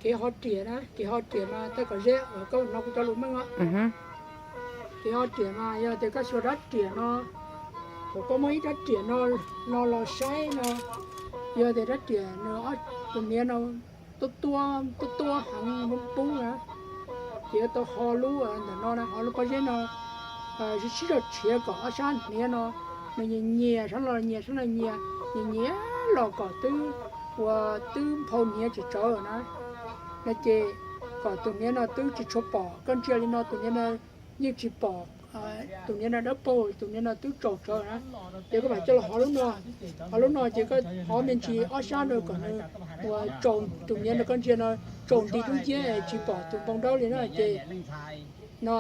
Kev ho riam na, kev ho riam mas tau kom ze uas koj hnov kuv cov lus Hmoob os. Kev ho riam mas yog tias koj xyuas rab riam no, thaum koj muaj ib rab riam no los saib no, yog tias rab riam nws, tus hniav no tuab tuab tuab tuab heev pub pub na, ces yuav tau ho lub ntawm no na, ho lub pob zeb no sib sib zog tshiav kom ob sab hniav no nws nyias nyias, sab no nyias, sab no nyias, nyias nyias los kom twb, uas twb nphau hniav tsis tsawv na. No ces kom tus hniav no twb tsis tshua pom, koj ntsia li no tus hniav no yeej tsis pom, tus hniav no dawb paug, tus hniav no twb tsaus tsawv na. Ces koj mam coj los hov lub no, hov lub no ces koj hov me ntsis ob sab no kom nws, uas tsaus, tus hniav no koj ntsia no tsaus nti dub nciab tsis pom tus npoo dawb li na ces no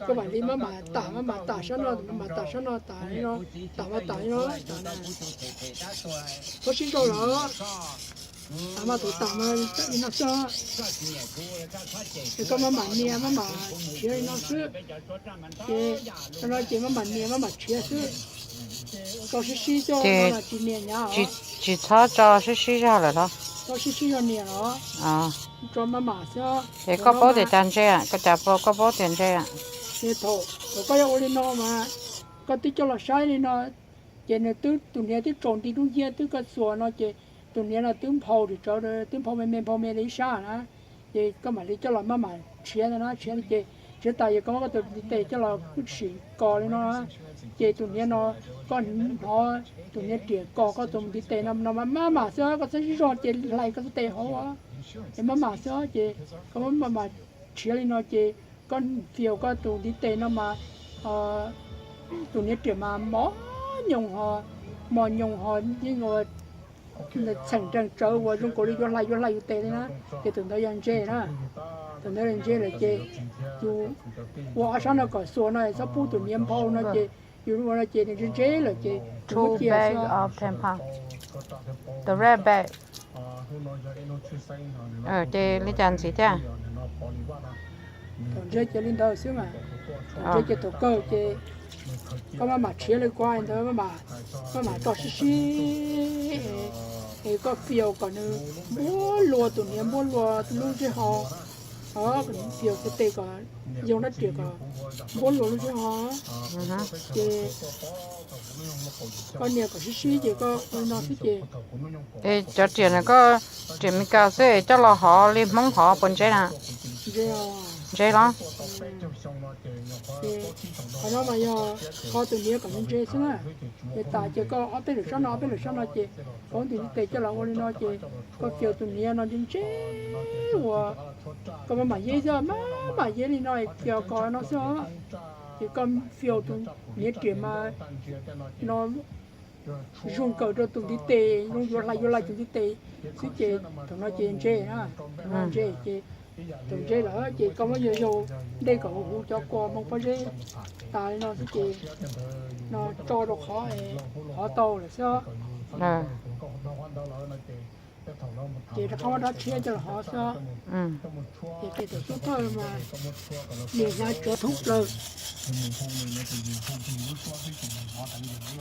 koj mam li maj mam tam, maj mam tam sab no, maj mam tam sab no, tam li no, tam mas tam li no, tam na. Koj sib zog los tam mas tus tam mas tam li no xwb. Ces koj maj mam nias maj mam tshiav li no xwb. Ces no ces maj mam nias maj mam tshiav xwb. Tso sib sib xwb, no tsis nias hnyav os. Tsis txhob tso sib sib zog lawm los? Tso sib sib zog nias los? Tso maj mam xwb. Ces koj paub tias cas ntse, koj cas koj paub tias ntse? Thaum, thaum koj yuav ua li no mas koj twb coj los saib li no, ces nws twb, tus hniav twb tsaus nti dub nciab, twb koj xuas no ces tus hniav no twb nphau ris tsawv, twb nphau me me nphau me li ib sab na. Ces koj mam li coj los maj mam tshiav ntawd na, tshiav ces tshiav tas ces koj muab koj tus ntiv tes coj los sim kos li no na. Ces tus hniav no koj hnov tus hniav riam kos koj tus ntiv tes no, no maj mam xwb, koj txhob sib zog ces hlais koj tus tes hauv. Es maj mam xwb ces koj muab maj mam tshiav li no ces koj fiaus koj tus ntiv tes no mas tus hniav riam mas mos nyoos ho, mos nyoos ho yeej ua txheem nreeg tsawv uas zoo nkaus li yuav hlais yuav hlais yus tes li na. Ces tus ntawd yog ntse na. Tus ntawd ntse lawm ces yus ua ob sab no kom xuas no txhob pub tus hniav nphau no ces yus ua no ces nws ntse ntse lawm ces yus muab cia xwb. Ces li cas ntxiv thiab? Thaum ntse ces li ntawd xwb mas, thaum ntse ces thaum kawg ces koj maj mam tshiav li kuv hais ntawd, maj mam tso sib sib, es koj fiaus kom nws npuab lua tus hniav, npuab lua lub ntsej ho, fiaus tus tes kom yoo rab riam kom npuab lua lub ntsej ho, ces koj nias kom sib sib ces koj ua li no xwb ces. Es cov riam no koj, riam Meskas xwb es coj los hov li Hmoob hov puas ntse na? Ntse los? Qhov no mas yog kho tus hniav kom ntse ntse xwb na. Ces tas ces koj ob peb lwm sab no ob peb lwm sab no ces koj muab tus ntiv tes coj los ua li no ces koj fiaus tus hniav no ntse ntse uas koj maj mam yeb xwb, maj mam yeb li no es fiaus kom no xwb os. Ces koj fiaus tus hniav riam mas no zoo kawg rau tus ntiv tes, zoo yuav hlais yuav hlais tus ntiv tes xwb ces thaum no ces ntse na, thaum no ntse ces, thaum ntse lawm ces koj muab yog yaug dej kom huv huv cov kua hmoov pob zeb tas li no xwb ces no tso rau qhov, qhov tau lawm xwb. Ces rov qab muab rab tshiab coj los hov xwb. Ces tes thaum xub thawj mas niam hnyav tsawv thoob plaws,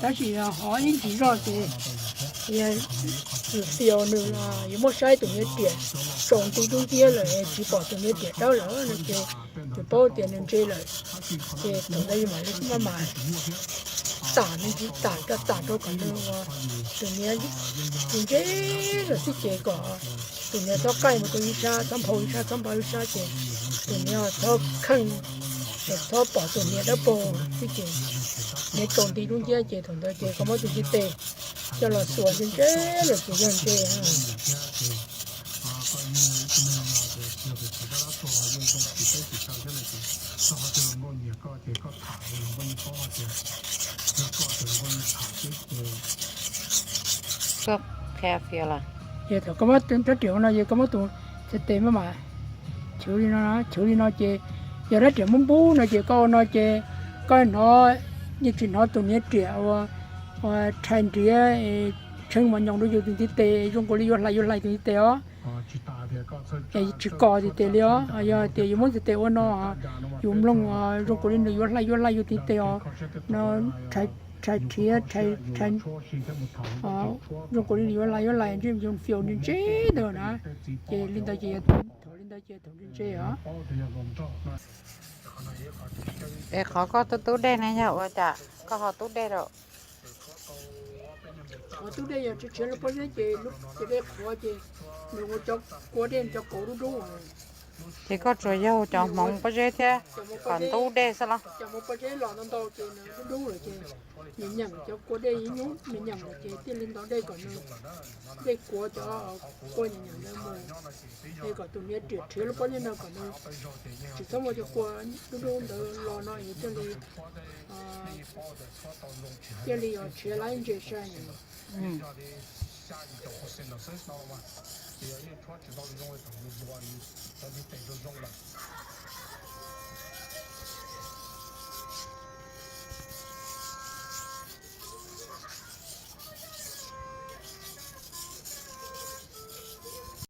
tab sis hov ib ntsis zog ces yus fiaus nws los yuav muab saib tus hniav riam tsaus nti dub nciab lawm tsis pom tus hniav riam dawb lawm no ces yus paub tias nws ntse lawm. Ces thaum ntawd yus mam li maj mam tam me ntsis, tam rau, tam rau kom nws ua tus hniav ntse ntse lawm xwb ces kom tus hniav txhob qaij mus rau ib sab, txhob nphau ib sab, txhob nphau ib sab ces tus hniav txhob kheej, txhob pom tus hniav dawb paug xwb ces hniav tsaus nti dub nciab ces thaum ntawd ces koj muab tus ntiv tes coj los xuas ntse ntse lawm ces yog ntse. Ces thaum koj muab rab riam no ces koj muab tus ntiv tes maj mam chwv li no, chwv li no ces yog rab riam muab npub no ces koj ua no ces koj hnov, yeej tsis hnov tus hniav riam ua rhais nriav, tsheej mos nyoos rau yus tus ntiv tes zoo nkaus li yuav hlais yuav hlais tus ntiv tes os. Es tsis kos ntiv tes li os, yog tias yus muab ntiv tes ua no, yus mloog zoo nkaus li nws yuav hlais yuav hlais yus tus ntiv tes os, no rhais Rhais rhiav, rhais, rhais, zoo nkaus li yuav lais yuav lais ntsej muag fiaus ntse ntse ntawd na, ces li ntawd ces yog thaum li ntawd ces thaum ntse ntse os. Es qhov koj tub tub dej ne yog ua cas koj ho tub dej lawm? Qhov tub dej yog rhiav rhiav lub pob zeb ces lub ces dej qhuav ces nws ua cov kua dej cov kauv dub dub. Ces koj tsuas yaug cov hmoov pob zeb thiab kom ntub dej xwb los? Cov hmoov pob zeb los ntau ntau ces nws dub dub lawm ces nws nyeem cov kua dej ib hnub nws nyeem lawm ces thiaj li ntaus dej kom nws, dej kuav cov kua nyeem nyeem ntawd mus, es kom tus niam riam rhiav lub pob zeb no kom nws tsis txhob muaj cov kua dub dub ntawd los no es thiaj li, thiaj li yog rhiav lab ntse sai.